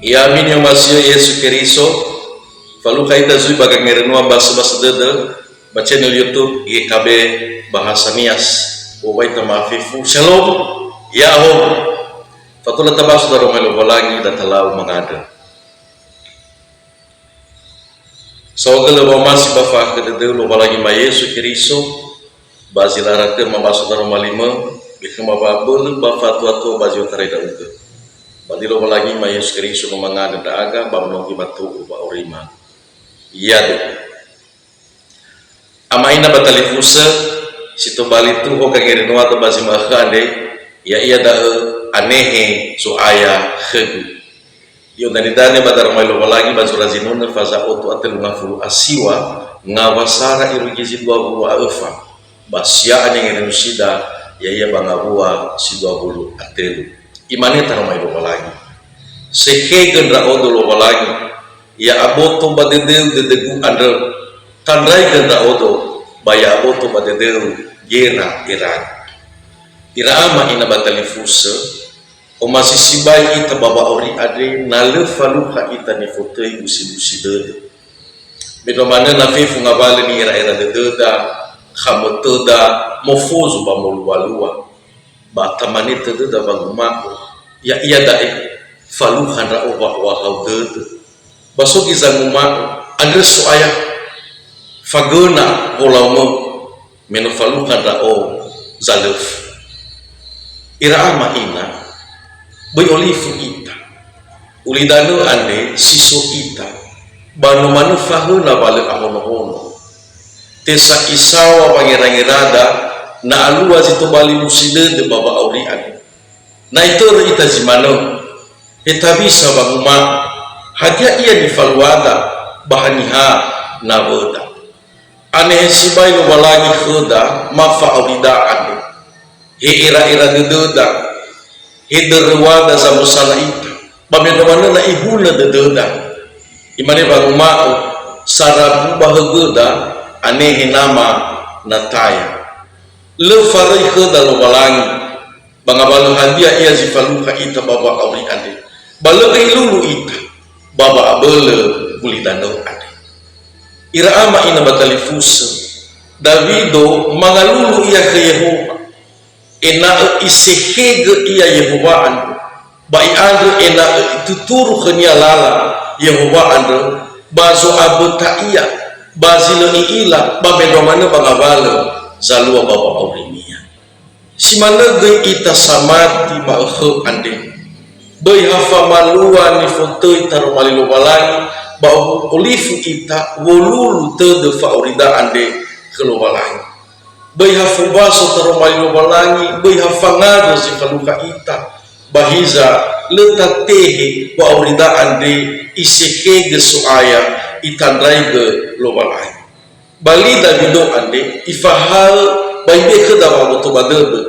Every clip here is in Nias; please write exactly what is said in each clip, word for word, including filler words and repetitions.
Ya'ami ni'omasi'ö Yesu Keriso, falukha ita zui ba gangerenua basöbasö dödö ba channel YouTube Y K B Bahasa Nias. Wowai ita ma'afefu. Shalom. Ya'ahowu. Fatola tabaso daroma Lowalangi, da talau mangandrö. Saohagölö wa'omasi ba fa'akhö dödöu Lowalangi ma Yesu Keriso, ba zi lala tö mabaso daroma limö, bökhöma wa'abölö ba fa'atua-tua ba zi otarai ndra'ugö. Ba di Lowalangi ma Yesu Keriso no mangandrö ndra'aga, ba mnogi mato'u ba aurima. Yadu. Ama ina ba talifusö, si tobali tuho gangerenua ba zi ma'ökhö andre, ya'ia da'ö anehe Zo'aya khögu. I'odane-dane ba daroma Lowalangi ba zura zinunö faza otu a tellu ngafulu a siwa, ngawa sara irugi zi dua wulu a öfa, ba sia'a ni'angerenusida, ya'ia ba ngawua si dua wulu a tellu. Imane taroma Lowalangi, "Sekhegö ndra'odo Lowalangi, ya'aboto ba dödöu dödögu andrö, tandraigö ndra'odo, ba ya'aboto ba dödöu gera'eragu." Ira ama ina ba talifusö, Omasi sibai ita ba wa'auri andre, na lö falukha ita nifotöi busi-busi dödö. Mendrua manö na fefu ngawalö ni'era'era dödöda, khamötöda, mofozu ba molualua. Ba tamane tödöda wanguma'ö, ya'ia da'e, falukha ndra'o wa'ohahau dödö. Ba so göi zanguma'ö, "Andrö So'aya, fagöna wolaumö, me no falukha ndra'o zalöfu." Ira ama ina, böi olifu ita. Ulidanö andre si so ita, ba no manö fahöna wa lö ahonohono. Tesa'i saŵa wangerangerada na alua zi tobali busi dödö ba wa'auri andre. Na itörö ita zi manö, he tawisa wanguma'ö, hadia ia nifaluada ba haniha nawöda? Anehe sibai Lowalangi khöda ma fa'aurida andre. He era'era dödöda, he döröwada zamösana ita, ba mendrua manö na ihunö dödöda. Imane wanguma'ö, "Sarabu ba högöda, anehe nama na taya." Lö faröi khöda Lowalangi, ba ngawalö hadia ia zi falukha ita ba wa'auri andre, ba lö gõi lulu ita ba wa'abölö gulidanö andre. Ira ama ina ba talifusö, Dawido mangalulu ia khö Yehowa, ena'ö isekhegö ia Yehowa andrö, ba i'andrö ena'ö ituturu khönia lala Yehowa andrö, ba zo'aböta ia, ba zi lö i'ila, ba mendrua manö ba ngawalö zalua ba wa'aurinia. Si manö göi ita samati ma'ökhö andre. Böi ha famalua nifotöi taroma li Lowalangi, ba olifu ita wolulu tödö fa'aurida andre khö Lowalangi. Böi ha fobaso taroma li Lowalangi, böi ha fangandrö zi falukha ita, ba hiza lö tatehe wa'aurida andre isekhegö So'aya, itandraigö Lowalangi. Ba li Dawido andre, ifahaö ba ibe'e khöda wa'aboto ba dödö.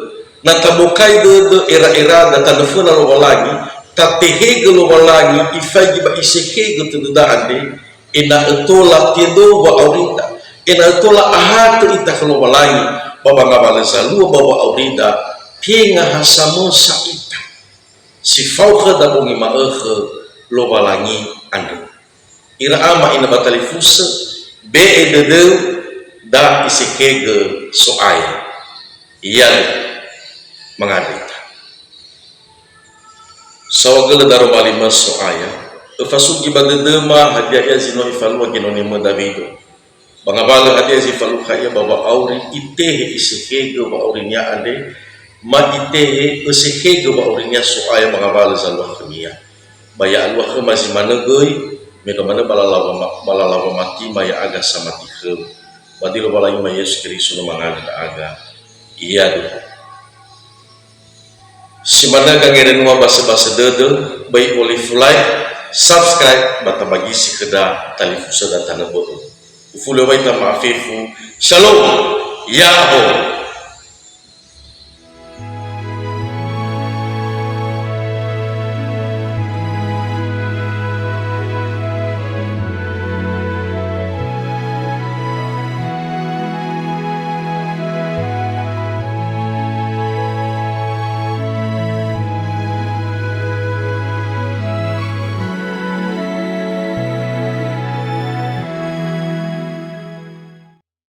Na tabokai dödö era'erada tanö föna Lowalangi, tatehegö Lowalangi ifaigi ba isekhegö tödöda andre, ena'ö tola tedou wa'aurida, ena'ö tola ahatö ita khö Lowalangi, ba ba ngawalö zalua ba wa'aurida, tenga ha samösa ita. Si fao khöda bongi ma'ökhö Lowalangi andrö. Ira ama ina ba talifusö, be'e dödöu, da isekhegö So'aya. Ia lö, mangandrö ita. Saohagölö daroma limö So'aya, öfasugi ba dödöma hadia ia zi no ifalua ginonimö Dawido. Ba ngawalö hadia zi falukha ia ba wa'auri, itehe isekhegö wa'aurinia andre, ma itehe ösekhegö wa'aurinia So'aya ba ngawalö zalua khönia. Ba ya'alua khöma zi manö göi, mendrua manö ba lala wama-, ba lala wamatima ya'aga samati khöu. Ba di Lowalangi ma Yesu Keriso no mangandrö ndra'aga. Ia dua. Si manö gangerenua basöbasö dödö, böi olifu like, subscribe, ba tabagisi khöda talifusöda tanö bö'ö. Ufuli wai ita ma'afefu. Shalom. Ya'ahowu.